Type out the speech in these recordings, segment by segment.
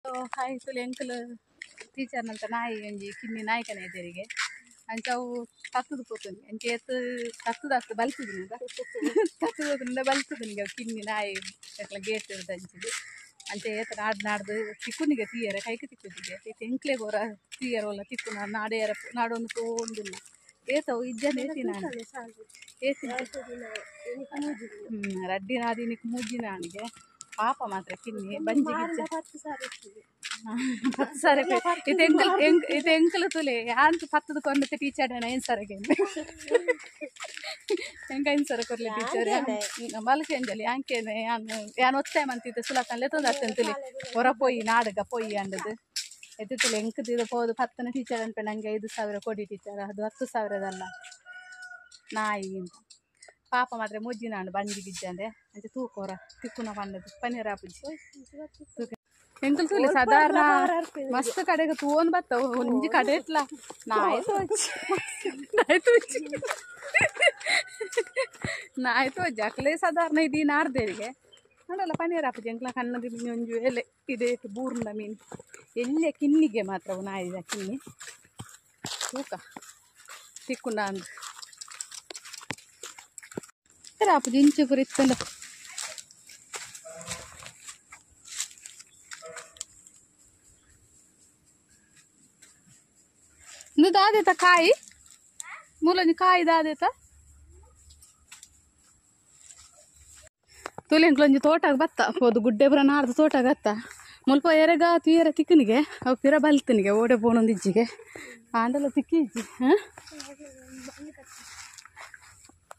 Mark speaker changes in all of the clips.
Speaker 1: Hi ತುಲೆ ಎಂಕಲ್ teacher ನಂತ ನಾಯಿ ಒಂಜಿ ಕಿನ್ನಿ ನಾಯಿಕನ ಎದುರಿಗೆ ಅಂಚ ಅವು ತತ್ತದು ಪೋತುನಿ ಅಂಚ ಏತ್ ತತ್ತುದತ್ತು ಬಲ್ತುದಿನಿ ತತ್ತುದ ಬಲ್ತುದಿನಿ ಕಿನ್ನಿ ನಾಯಿ ಎಕ್ಲ ಗೇಟ್ ಅಂಚಿದು ಅಂಚ ಏತ ನಾಡ್ ನಾಡ್ದು ತಿಕ್ಕುನಿಗೆ ತೀಯರ ಕೈಗೆ ತಿಕ್ಕುದಿಗೆ ಎಂಕ್ಲೆ ಗೋರ ತೀಯರ ಒಲ್ಲ ತಿಕ್ಕುನ ನಾಡೇರ ನಾಡೊಂದು ತೋಂದಿಲ್ಲ ಏತವು ಇಜ್ಜನೆ ಏತಿ ನಾನು ಏತಿ ರಡ್ಡಿ ನಾದಿನಿಕ್ ಮೂಜಿನ ನಾನಿಗೆ ಪಾಪ ಮಾತ್ರ ಕಿನ್ನಿ ಬಂಜಿ 10 ಸಾವಿರ ಇದು ಎಂಕಲ್ ಇದು ಎಂಕಲ್ ತುಲೆ ಯಾಂತ ಪತ್ತದ ಕೊಂಡತೆ ಟೀಚರ್ 5 ಸಾವಿರಗೆ ಹೆಂಗ 5 ಸಾವಿರ ಕೊರ್ಲೆ ಟೀಚರ್ ಬಲಕೆ ಅಂಜಲಿ ಯಾಂಕೇನೆ ಯಾನ್ ಒತ್ತಾಯ ಮಂತಿದ್ದೆ ಸುಲಕನ್ಲೆ ತೊಂದು ಅತ್ತಂತುಲೆ ಹೊರ ಪೋಯಿ ನಾಡಗ ಪೋಯಿ ಅಂಡದು ಎತ್ತಿತ್ತಲೆ ಎಂಕದಿದ ಪೋದು ಪತ್ತನ ಟೀಚರ್ ಅನ್ಪೆ ನಂಗೆ 5 ಸಾವಿರ ಕೊಡಿ ಟೀಚರ್ ಅದು 10 ಸಾವಿರದಲ್ಲ ನಾಯಿ ಅಂತ ಪಾಪ ಮಾತ್ರ ಮುಜ್ಜಿ ನಾನು ಬಂಜಿ ಗಿಜ್ಜಂದೆ ಅಂಚೆ ತೂಕೋರ ತಿಕ್ಕುನ ಪಂಡದು ಪನ್ನೀರ್ ಆಪುಜಿ ಎಂಕಲ್ ತೂಲೆ ಸಾಧಾರಣ ಮಸ್ತ್ ಕಡೆಗೆ ತೂವೊಂದು ಬತ್ತ ಒಂಜಿ ಕಡೆ ಇಟ್ಲ ನಾಯಿ ತೋಜಿ ನಾಯಿ ತೋಜಿ ನಾಯಿ ತೋಜಿ ಅಕ್ಲೆ ಸಾಧಾರಣ ಇದೀ ನಾರ್ದೇರಿಗೆ ನೋಡಲ್ಲ ಪನ್ನೀರ್ ಆಪುಜಿ ಎಂಕ್ಲ ಕಣ್ಣದ ಮೀನು ಒಂಜಿ ಎಲೆ ಇದೇ ಬೂರ್ನ ಮೀನು ಎಲ್ಲೆ ಕಿನ್ನಿಗೆ ಮಾತ್ರ ನಾಯಿ ಕಿನ್ನಿ ತೂಕ ತಿಕ್ಕುಂಡ ಅಂದ್ ಆಪುಜಿ ಇಂಚು ಪೂರ ಇತ್ತಂಡ ದಾದೇತ ಕಾಯಿ ಮೂಲಂಜಿ ಕಾಯಿ ದಾದೇತ ತುಲೆಂಕ್ಲೊಂಜಿ ತೋಟಾಗ ಬತ್ತ ಹೋದು ಗುಡ್ಡೆ ಪುರ ನಾಡ್ದು ತೋಟಾಗ ಅತ್ತ ಮುಲ್ಪ ಎರೆಗ ತೀರ ತಿಕ್ಕನಿಗೆ ಅವು ಪಿರ ಬಲ್ತನಿಗೆ ಓಡೆ ಪೋನೊಂದು ಇಜ್ಜಿಗೆ ಆಂಡಲ ತಿಕ್ಕಿ ಇಜ್ಜಿ ಹಾಂ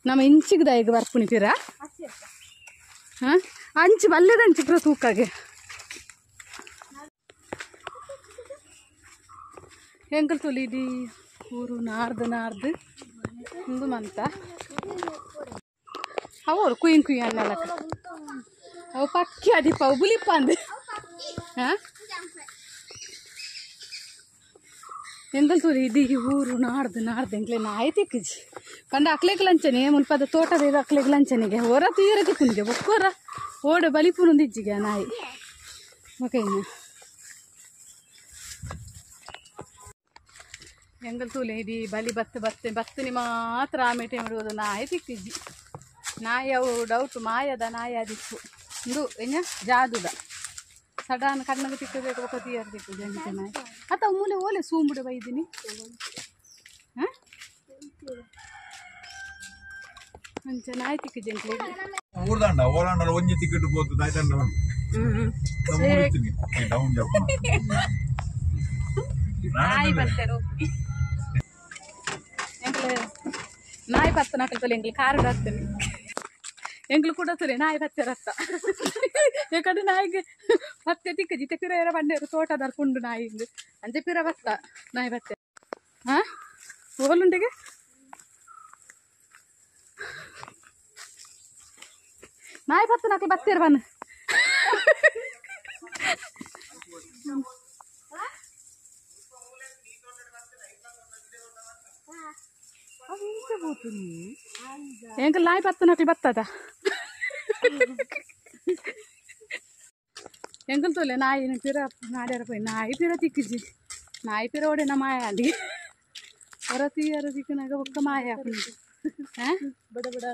Speaker 1: ನಮ್ಮ ಇಂಚಿಗೆ ದಾಯಿಗೆ ಬರ್ಪುನಿ ಪಿರ ಹಾಂ ಅಂಚು ಬಲ್ಲೆದ ಅಂಚು ಪುರ ತೂಕಾಗೆ ಎಂಕಲ್ ತುಲಿ ಇಡೀ ಊರು ನಾರ್ದು ನಾರ್ದು ಇಂದು ಮಂತ ಅವರು ಕುಯ್ಯಿನ್ ಕುಯ್ಯಿ ಅನ್ನಲ್ಲ ಅವು ಪಕ್ಕಿ ಅದಿಪ್ಪ ಅವು ಬುಲಿಪ್ಪ ಅಂದು ಹಾಂ ಎಂಕಲ್ ತುಲಿ ಇಡೀ ಊರು ನಾಡ್ದು ನಾಡ್ದು ಎಂಕ್ಲೆ ನಾಯಿ ತಿಕ್ಕಿಜಿ ಪಂಡ ಅಕ್ಲೆಗ್ ಲಂಚನೆ ಮುಲ್ಪದ ತೋಟದ ಇದು ಅಕ್ಲೆಗ್ ಲಂಚನಿಗೆ ಹೊರ ತೀರ ತಿಕ್ಕುನಿಗೆ ಬೊಕ್ಕೋರ ಓಡ ಬಲಿಪುನೊಂದು ಇಜ್ಜಿಗೆ ನಾಯಿ ಓಕೆ ಇನ್ನು ಎಂಗಲ್ ತೂಲೆ ಇಡೀ ಬಲಿ ಬತ್ತು ಬತ್ತೆ ಬತ್ತನಿ ಮಾತ್ರ ಆಮೇಟೆ ಮಾಡುವುದು ನಾಯಿ ತಿಕ್ಕಿಜ್ಜಿ ನಾಯಿ ಅವು ಡೌಟ್ ಮಾಯದ ನಾಯಿ ಅದಿಕ್ಕು ಇಂದು ಎಂಜ ಜಾದುದ ಸಡನ್ ಕಣ್ಣಗೆ ತಿಕ್ಕಬೇಕು ಬೊಕ್ಕ ತೀಯರ್ ತಿಕ್ಕುಜಿ ಅಂಚ ನಾಯಿ ಅತ್ತ ಮೂಲೆ ಓಲೆ ಸೂಂಬುಡೆ ಬೈದಿನಿ ಹಾಂ ಅಂಚ ನಾಯಿ ತಿಕ್ಕಿಜ್ಜಿ ಎಂಕ್ಲೆ
Speaker 2: ಊರ್ದಾಂಡ ಓಲಾಂಡ ಒಂಜಿ ಟಿಕೆಟ್ ಪೋತು ನಾಯಿ ಡೌನ್
Speaker 1: ನಾಯಿ ಬರ್ತಾರೆ ಎಂಕ್ಲೆ ನಾಯಿ ಪತ್ತ ನಕಲ್ ಎಂಕ್ಲೆ ಕಾರು ಹಾಕ್ತೇನೆ ಎಂಕ್ಲು ಕೂಡ ತುಲೆ ನಾಯಿ ಪತ್ತೆ ರತ್ತ ಯಾಕಂದ್ರೆ ನಾಯಿಗೆ ಪತ್ತೆ ತಿಕ್ಕ ಜಿತೆ ಪಿರ ಏರ ಬಂಡೇರು ತೋಟದಾರ್ ಪುಂಡು ನಾಯಿ ಅಂಚೆ ಪಿರ ಬತ್ತ ನಾಯಿ ಬತ್ತೆ ಹಾಂ ಓಲುಂಡಿಗೆ ನಾಯಿ ಪತ್ತ ನಕಲ್ ಬತ್ತೀರ ಬನ್ನ ಎಂಕಲ್ ನಾಯಿ ಪತ್ತ ನಕಲ್ ಬತ್ತದ ಎಂಕಲ್ ತೋಲೆ ನಾಯಿ ಪಿರ ನಾಡ್ಯಾರ ಪೋಯಿ ನಾಯಿ ಪಿರ ತಿಕ್ಕಿಜಿ ನಾಯಿ ಪಿರ ಓಡೆನ ಮಾಯ ಅಲ್ಲಿ ಹೊರ ತೀಯರ ತಿಕ್ಕನಾಗ ಒಕ್ಕ ಮಾಯ ಹಾಂ
Speaker 3: ಬಡ ಬಡ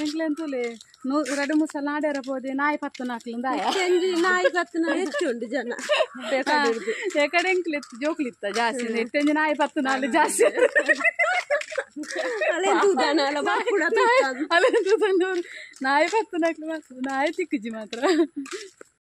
Speaker 1: ಎಂಕ್ಲೆ ಅಂತೂಲೆ 2 3 ಸಲ ನಾಡ್ಯಾರ ಪೋದೆ ನಾಯಿ ಪತ್ತ ನಾಕ್ಲಿಂದ
Speaker 3: ನಾಯಿ ಪತ್ತ ಹೆಚ್ಚು ಉಂಟು ಜನ
Speaker 1: ಯಾಕಡೆ ಎಂಕ್ಲಿತ್ತು ಜೋಕ್ಲಿತ್ತ ಜಾಸ್ತಿ ಎತ್ತಂಜಿ ನಾಯಿ ಪತ್ತು ನಾಳೆ ಜಾಸ್ತಿ ನಾಯಿ ಪತ್ತು ನಾಕ್ಲು ನಾಯಿ ತಿಕ್ಕಿಜಿ ಮಾತ್ರ.